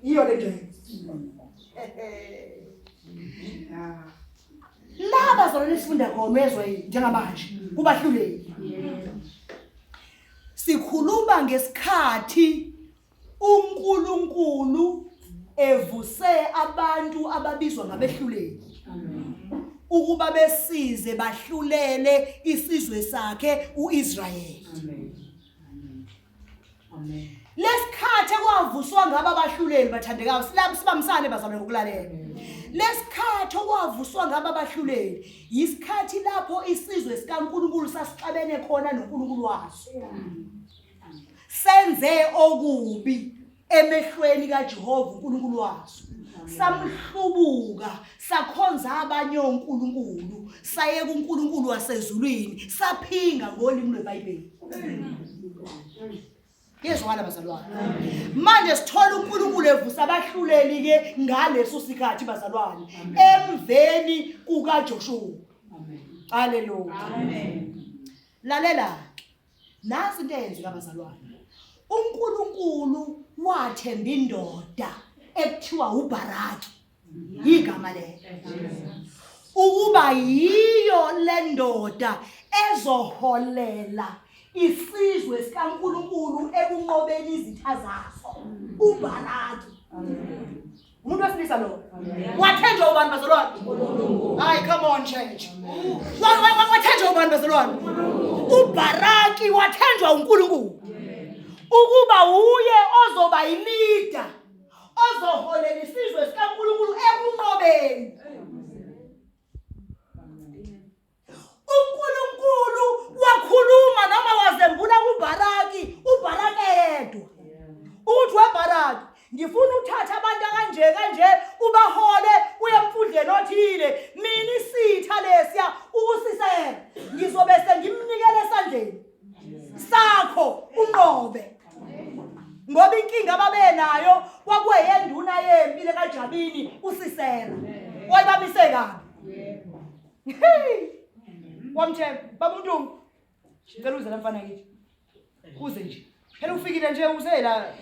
Iyo le nto. La bazalwane sifunda khona ezwe njengamanje kubahluleli. Sikhuluma ngesikhathi uNkulunkulu evuse abantu ababizwa ngabehluleli ukuba besize bahlulele isizwe sakhe uIsrayeli. Amen. Lesikhathi okwavuswa ngaba abahluleli bathandekayo silapho sibambisane bazalwane ngokulalela. Lesikhathi okwavuswa ngaba abahluleli yisikhathi lapho isizwe sikaNkulunkulu sasixabene khona noNkulunkulu waso. Senze okubi emehlweni kaJehova uNkulunkulu waso. Samhlubuka sakhonza abanye onkulunkulu sayeka uNkulunkulu wasezulwini saphinga ngolimi lweBhayibheli. Yezwakala bazalwane. Manje sithola uNkulunkulu evusa abahluleli ke ngaleso sikhathi bazalwane emveni kukaJoshua. Haleluya. Amen. Lalela ke. Nansi into eyenzeka bazalwane. uNkulunkulu wathemba indoda ekuthiwa uBaraki. Igama lelo. Ukuba yiyo le ndoda ezoholela isizwe sikaNkulunkulu ekunqobeni izitha zaso. uBaraki. Umuntu wesilisa lo. Wathenjwa ubani bazalwane? Hayi come on church. Wathenjwa ubani bazalwane? uBaraki wathenjwa uNkulunkulu. Ukuba uye ozoba yileader ozoholela isizwe sikaNkulunkulu ekunqobeni. uNkulunkulu wakhuluma noma wazembula kuBaraki, uBaraki eyedwa. Uthi weBaraki, ngifuna uthathe abantu akanje kanje ubahole uye emfudleni othile, mina isitha lesiya ukusisela ngizobe sengimnikela esandleni sakho unqobe. Ngoba inkinga ababenayo kwakweyenduna yempi lekaJabini uSisera. Wayebamise kabi. Wamtshela baba uNtungu. Ngicela uze la mfana kithi. Uze nje. Phela ufikile nje use la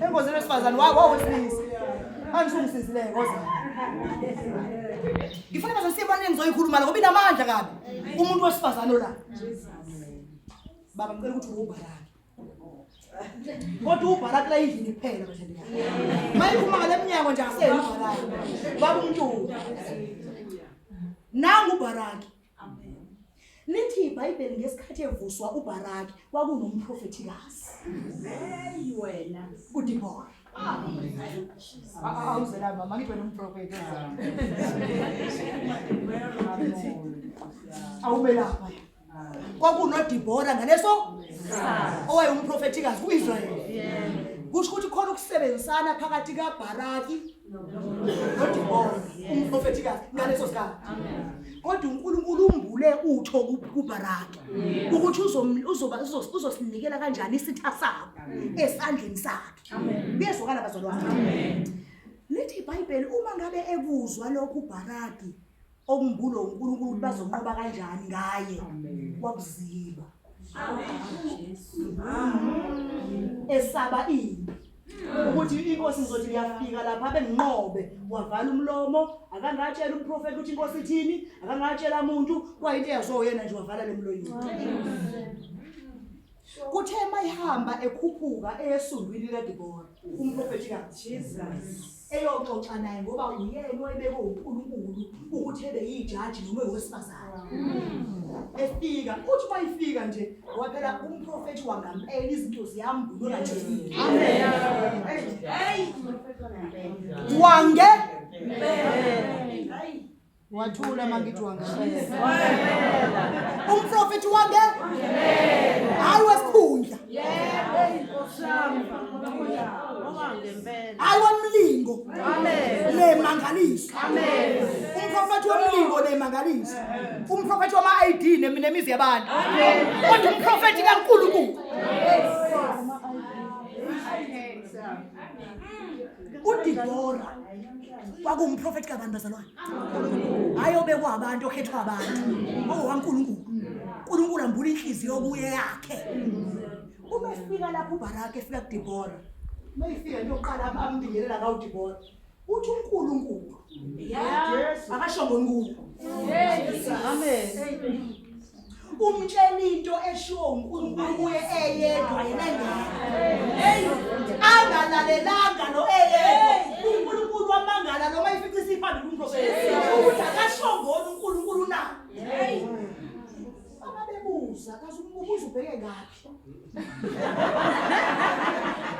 enkonzweni wesifazane wawesilisa. Manje ungisizile ngoza. Ngifuna bazosibona engizoyikhuluma la ngoba inamandla kabi. Umuntu wesifazane ola. Baba ngicela ukuthi uwubhalane. Kodwa ubhala kula endlini kuphela bathandekayo. Mayiphuma ngale mnyango nje aseyena uBharaki. Baba uMntuli. Nangu uBharaki. Lithi iBhayibheli ngesikhathi evuswa uBharaki kwakunomprofethikazi. Hey wena. uDibora. Awuzela mama ngithi wena umprofethi. Awubelapha. kwakunoDibora ngaleso owayewumprofethikazi ku-Israyeli. Kusho ukuthi khona ukusebenzisana phakathi kaBharaki noDibora umprofethikazi ngaleso sikhathi. Kodwa uNkulunkulu umbule utho kuBharaki ukuthi uzoba uzosinikela kanjani isitha sabo esandleni sakhe. Kuyezwakala bazalwane. Lithi iBhayibheli uma ngabe ekuzwa lokhu uBharaki okumbulo uNkulunkulu ukuthi bazonqoba kanjani ngaye wakuziba esaba impi ukuthi inkosi ngizothi ngiyafika lapha benginqobe wavala umlomo akangatshela umprofeti ukuthi inkosi ithini akangatshela umuntu kwayinto eyazoyena nje wavala lemloyini Kuthe mayihamba ekhuphuka eyesundwini likaDibora, umprofethikazi. Jesus. Eyoxoxa naye ngoba uyena owayebekwe uNkulunkulu ukuthi ebe yijaji noma ewesifazane. Efika, uthi mayifika nje ngoba phela umprofethi wangampela izinto ziyambulula nje. Amen. Hey. Wange Wathula mangithi wangempela. Umprofeti wange? Hayi wesikhundla. Hayi wemlingo. Amen. Nemangaliso. Amen. Umprofeti wemlingo nemangaliso. Umprofeti wama ID nemizi yabantu. Amen. Kodwa umprofeti kaNkulunkulu. uDibora kwakuwumprofeti kabani bazalwane hayi obekwa abantu okhethwa abantu owaNkulunkulu uNkulunkulu ambula inhliziyo kuye yakhe uma efika lapho uBaraki efika kuDibora Mayifika into yokuqala ambingelela ngawo uDibora. Uthi uNkulunkulu. Akasho ngoNkulunkulu. Amen. Umtshela into eshiwo uNkulunkulu kuye eyedwa yena engekho. Angalalelanga lo eyedwa. UNkulunkulu wamangala noma ifica isiphambi kumprofethi. Ukuthi akasho ngona uNkulunkulu na. Uma bebuza kaze umbuzo ubheke ngaphi.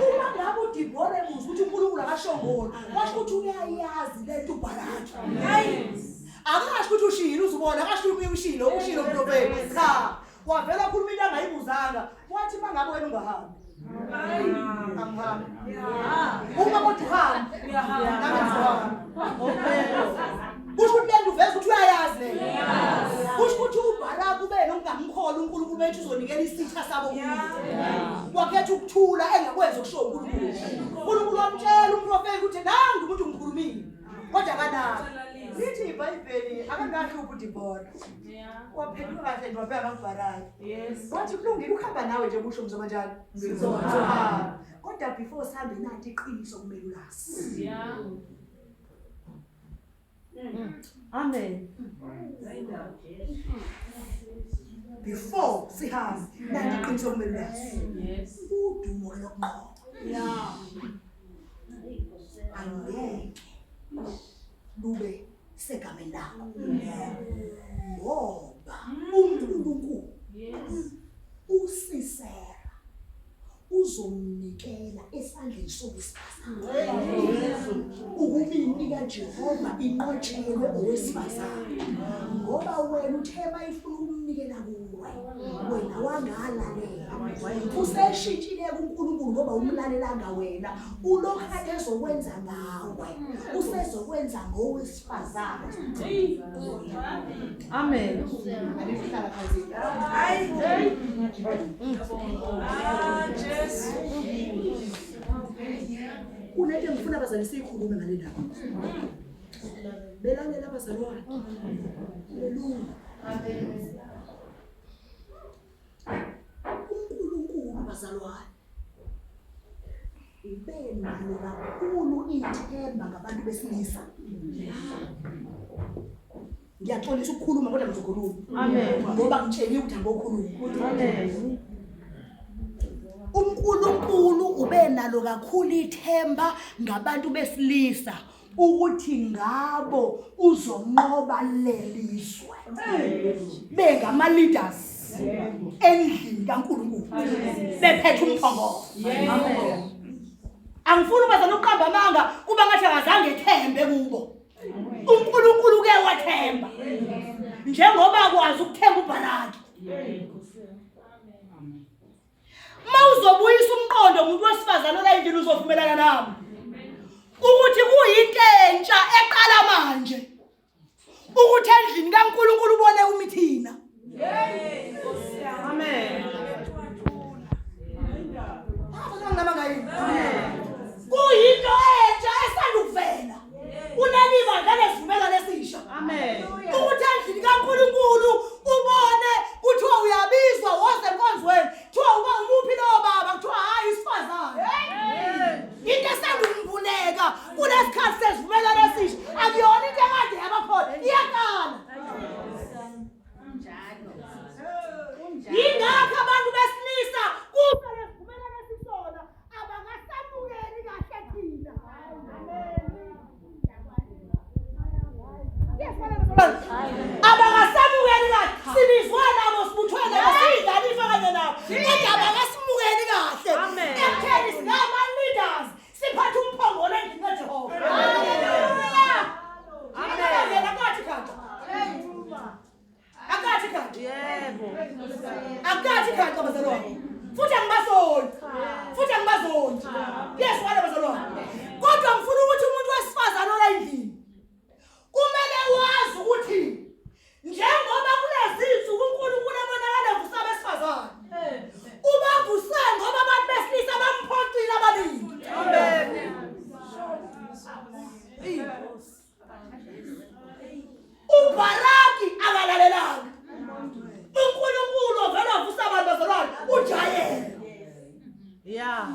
Uma ngabe uDibora ebuza ukuthi uNkulunkulu akasho ngona, washo ukuthi uyayazi lento uBharaki. Akasho ukuthi ushilo uzubona, akasho ukuthi ushilo, ushilo umprofethi. Cha, wavela khuluma into angayibuzanga. Wathi mangabe wena ungahambi. Angihambi. Uma kodwa uhambe, nami ngizohamba. Kusho ukuthi lento uveza ukuthi uyayazi le. Kusho ukuthi uBharaki ube nokungamkholwa uNkulunkulu bethu uzonikela isitha sabo kuye. Wakhetha ukuthula engakwenzi okusho uNkulunkulu. uNkulunkulu wamtshela umprofeti ukuthi nangu umuntu ngikhulumile. Kodwa akanaki. Lithi iBhayibheli akangahluphi uDibora. Waphenduka kahle nje wabheka kuBharaki. Wathi kulungile ukuhamba nawe nje kusho mzoba njalo. Sizohamba. Kodwa before sihambe nanti iqiniso kumele ulazi. Amen. Before sihambe nanti iqiniso kumele ulazi. Udumo ke lokunqoba. Angeke lube segameni lakho. Ngoba uNkulunkulu uSisera uzomnikela esandleni sowesifazane. Ukuba impi kaJehova inqotshelwe owesifazane. Ngoba wena uthe mayifuna ukumnikela kuwe, wena wangalalela. Useshintshile kuNkulunkulu ngoba umlalelanga wena. Ulokhu kade ezokwenza ngawe, usezokwenza ngowesifazane. Amen. Anihlala phansi. Kunento engifuna abazali siyikhulume ngale ndaba. Belalela abazalwane. Haleluya. UNkulunkulu bazalwane ubenalo kakhulu ithemba ngabantu besilisa. Ngiyaxolisa ukukhuluma kodwa ngizokhuluma. Amen. Ngoba ngitsheliwe ukuthi angokhuluma. Amen. UNkulunkulu ubenalo kakhulu ithemba ngabantu besilisa ukuthi ngabo uzonqoba lelizwe. Bengama leaders endlini kaNkulunkulu. Bephethe umphongolo. Amen. Angifuni ubazana ukuqamba amanga kuba ngathi akazange ethembe kubo. uNkulunkulu ke wathemba. Njengoba akwazi ukuthemba uBharaki. Mawuzobuyisa umqondo umuntu wesifazane ola endlini uzovumelana nami. Ukuthi kuyinto entsha eqala manje. Ukuthi endlini kaNkulunkulu ubone umithina. Amen. Kuyinto entsha esanda ukuvela. Kuleli bandla lesivumelwano esisha. Amen. Ukuthi endlini kaNkulunkulu ubone kuthiwa uyabizwa woze enkonzweni. Kuthiwa uba umuphi lowo baba kuthiwa hayi isifazane. Into esanda ukumbuleka kulesikhathi sesivumelwano esisha akuyona into ekade yabakhona iyaqala. Yingakho abantu besilisa kuso lesivumelwano esisona abakasamukeli kahle thina. Abakasamukeli kahle sibizwa nabo sibuthwe nabo siyidlala ifa kanye nabo kodwa abakasimukeli kahle Amen. ekutheni singama-leaders siphathe umphongolo endlini kaJehova. Haleluya. Amen. Akathi khanti. Akathi khanti. Yebo. Akathi khanti abazalwane. Futhi angibazoli. Futhi angibazoli. Yes, wala bazalwane. Kodwa ngifuna ukuthi umuntu wesifazane ola endlini kumele wazi ukuthi njengoba kulezi insuku uNkulunkulu ebonakala evusa abesifazane. Ubavuse ngoba abantu besilisa bamphoxile abaningi. Amen. uBharaki akalalelanga. uNkulunkulu ovela wavusa abantu bazalwane uJayele Yeah.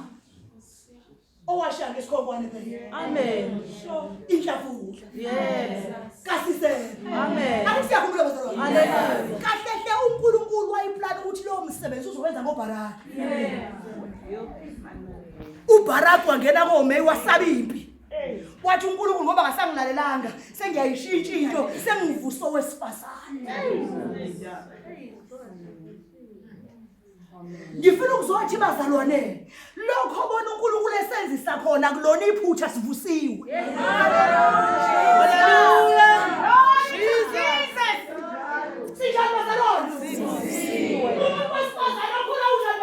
Owashaya ngesikhonkwane phela. Amen. Inhlafuhla. Yes. Kasisele. Amen. Ake siyakhumbula bazalwane. Hallelujah. Kahle hle uNkulunkulu wayeplana ukuthi lowo msebenzi uzowenza ngoBharaki. UBharaki wangena koMeyi wasaba impi. Wathi uNkulunkulu ngoba ngasangilalelanga sengiyayishintsha into sengivusa owesifazane. Ngifuna ukuzothi bazalwane lokho bona uNkulunkulu esenzisa khona kulona iphutha sivusiwe. Hallelujah.